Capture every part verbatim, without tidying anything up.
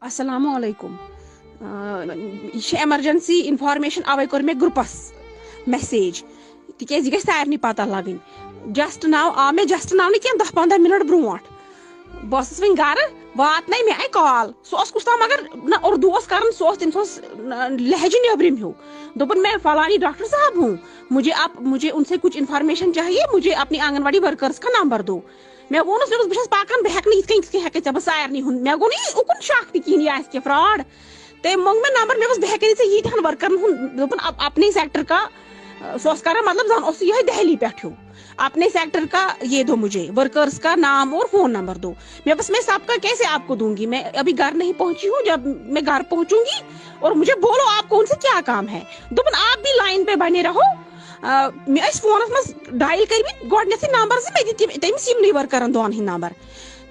السلام علیکم۔ آ، یہِ چھِ ایمرجنسی انفارمیشن، اوے کوٚر مےٚ گروپس میسیج، تِکیازِ یہِ گژھِ سارنٕے پتہ لگٕنۍ۔ جسٹ ناو آو مےٚ، جسٹ ناو نہٕ کینٛہہ، دَہ پنٛداہ منٹ برونٛٹھ۔ بہٕ ٲسٕس وۄنۍ گرٕ، واتنَے مےٚ آیہِ کال۔ سُہ اوس کُس تام، مگر نہ اردو اوس کران، سُہ اوس، تٔمِس اوس، نہ، لہجہِ نیبرِم ہیوٗ۔ دوٚپُن، میں فلانی ڈاکٹر صاحب ہوں، مجھے آپ، مجھے ان سے کچھ انفارمیشن چاہیے، مجھے اپنی آنگن واڑی ورکرس کا نمبر دو۔ مےٚ ووٚنُس، مےٚ دوٚپُس، بہٕ چھَس پَکان، بہٕ ہٮ۪کہٕ نہٕ یِتھ کٔنۍ، یِتھ کٔنۍ ہٮ۪کَے ژےٚ بہٕ سارنٕے ہُنٛد۔ مےٚ گوٚو نہٕ یہِ اُکُن شک تہِ کِہیٖنۍ، یہِ آسہِ کینٛہہ فراڈ۔ تٔمۍ موٚنگ مےٚ نمبر، مےٚ دوٚپُس، بہٕ ہٮ۪کَے نہٕ ژےٚ ییٖتہَن ورکرن ہُنٛد، دوٚپُن، "اپ-، اپنے سیکٹر کا"، سُہ اوس کران، مطلب، زَن اوس سُہ یِہوٚے دہلی پٮ۪ٹھ ہیوٗ۔ "اپنے سیکٹر کا یہ دو مجھے، ورکرز کا نام اور فون نمبر دو۔" مےٚ دوٚپُس، "میں سب کا کیسے آپ کو دوں گی؟ میں ابھی گھر نہیں پہنچی ہوں، جب میں گھر پہنچوں گی اور مجھے بولو آپ کو ان سے کیا کام ہے۔" دوٚپُن، "آپ بھی لائن پہ بنے رہو۔" آ، مےٚ ٲسۍ فونس منٛز ڈایل کٔرمٕتۍ گۄڈٕنیتھٕے نمبر زٕ، مےٚ دِتۍ تِم، تٔمِس یِمنٕے ورکرن دۄن ہٕنٛدۍ نمبر۔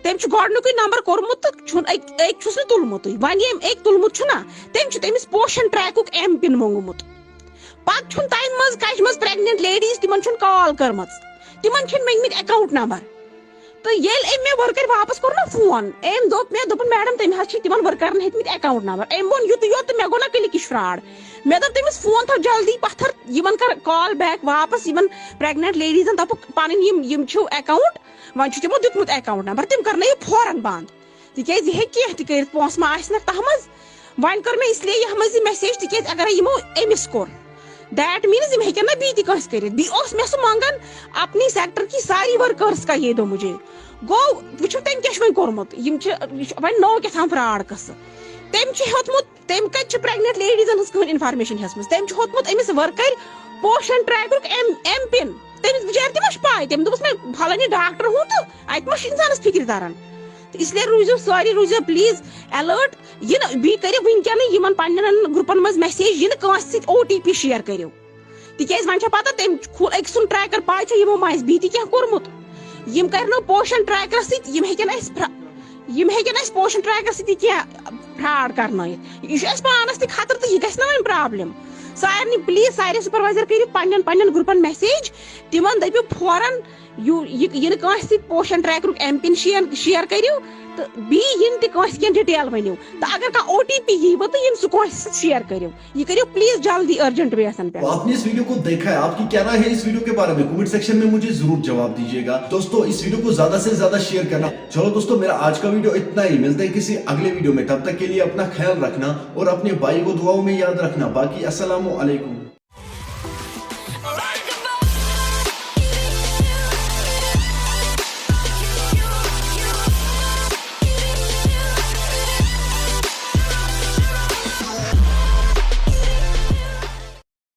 تٔمۍ چھُ گۄڈٕنیُکُے نمبر کوٚرمُت تہٕ چھُنہٕ أکۍ، أکۍ چھُس نہٕ تُلمُتُے۔ وۄنۍ ییٚمۍ أکۍ تُلمُت چھُنہ، تٔمۍ چھُ تٔمِس پوشن ٹریکُک ایم پِن موٚنگمُت۔ پتہٕ چھُنہٕ تمہِ منٛز کجہِ منٛز پریگننٹ لیڈیز، تِمن چھُنہٕ کال کٔرمٕژ، تِمن چھِنہٕ مٔنگمٕتۍ اکاؤنٹ نمبر۔ تہٕ ییٚلہِ أمۍ مےٚ ورکر واپس کوٚر نہ فون، أمۍ دوٚپ مےٚ، دوٚپُن، "میڈم، تٔمۍ حظ چھِ تِمن ورکرن ہیٚتمٕتۍ اکاؤنٹ نمبر۔" أمۍ ووٚن یُتُے یوت تہٕ مےٚ گوٚو نہ کلکِش فراڈ۔ مےٚ دوٚپ تٔمِس، "فون تھاو جلدی پتھر، یِمن کر کال بیک واپس، یِمن پریگننٹ لیڈیزن دپُکھ پنٕنۍ یِم، یِم چھِو اکاؤنٹ، وۄنۍ چھُ تِمو دیُتمُت اکاؤنٹ نمبر، تِم کرنٲیِو فوراً بند، تِکیازِ یہِ ہیٚکہِ کینٛہہ تہِ کٔرِتھ، پونٛسہٕ ما آسہِ نہ تتھ منٛز۔" وۄنۍ کٔر مےٚ اس لیے یتھ منٛز یہِ میسیج، تِکیازِ اگرے یِمو أمِس کوٚر، that means یِم ہیٚکن نہ بیٚیہِ تہِ کٲنٛسہِ کٔرِتھ۔ بیٚیہِ اوس مےٚ سُہ منٛگان، "اپنی سیکٹر کی ساری ورکرس کا یہ دو مجھے۔" گوٚو، وٕچھِو، تٔمۍ کیٛاہ چھُ وۄنۍ کوٚرمُت۔ یِم چھِ، یہِ چھُ وۄنۍ نوٚو کیٛاہ تام فراڈ قٕصہٕ۔ تٔمۍ چھُ ہیوٚتمُت، تٔمۍ کَتہِ چھِ پریگننٹ لیڈیزن ہٕنٛز کٕہٕنۍ انفارمیشن ہیٚژمٕژ؟ تٔمۍ چھُ ہوٚتمُت أمِس ورکر پوشن ٹریکرُک ایم، ایم پِن۔ تٔمِس بِچارِ تہِ ما چھِ پاے؟ تٔمۍ دوٚپُس، "میں فلٲنی ڈاکٹر ہوں" تہٕ اَتہِ ما چھِ انسانس فکرِ تران؟ تہٕ اس لیے روٗزِو سٲری، روٗزِو پلیز الرٹ۔ یہِ نہٕ بیٚیہِ کٔرِو وٕنکیٚنٕے یِمن پننٮ۪ن گروپن منٛز میسیج، یہِ نہٕ کٲنٛسہِ سۭتۍ او ٹی پی شیئر کٔرِو۔ تِکیازِ وۄنۍ چھےٚ پتہ، تٔمۍ کھُل أکۍ سُنٛد ٹریکر، پاے چھےٚ یِمو ما آسہِ بیٚیہِ تہِ کینٛہہ کوٚرمُت۔ یِم کرِ نہٕ پوشن ٹریکرس سۭتۍ، یِم ہیٚکن اَسہِ فرا-، یِم ہیٚکن اَسہِ پوشن ٹریکرس سۭتۍ تہِ کینٛہہ فراڈ کرنٲیِتھ۔ یہِ چھُ اَسہِ پانس تہِ خطرٕ تہٕ یہِ گژھِ نہٕ وۄنۍ پرابلم۔ سارنٕے پلیز، سارے سپروائزر کٔرِو پننٮ۪ن پننٮ۪ن گروپن میسیج، تِمن دٔپِو فوراً یوٗ-، یہِ، یہِ نہٕ کٲنٛسہِ سۭتۍ پوشن ٹریکرُک ایم پِن شیئر، شیئر کٔرِو تہٕ بیٚیہِ یِن تہِ کٲنٛسہِ کینٛہہ ڈیٹیل ؤنِو۔ تہٕ اگر کانٛہہ او ٹی پی یی وٕ تہٕ یِم سُہ کٲنٛسہِ سۭتۍ شیئر کٔرِو۔ یہ کریو پلیز جلدی ارجنٹ ویسن پہ۔ تو آپ نے اس ویڈیو کو دیکھا ہے، آپ کی کیا رائے ہے اس ویڈیو کے بارے میں؟ کمنٹ سیکشن میں مجھے ضرور جواب دیجیے گا۔ دوستو، اس ویڈیو کو زیادہ سے زیادہ شیئر کرنا۔ چلو دوستو، میرا آج کا ویڈیو اتنا ہی، ملتے ہیں کسی اگلے ویڈیو میں، تب تک کے لیے اپنا خیال رکھنا اور اپنے بھائی کو دعاؤں میں یاد رکھنا۔ باقی السلام علیکم۔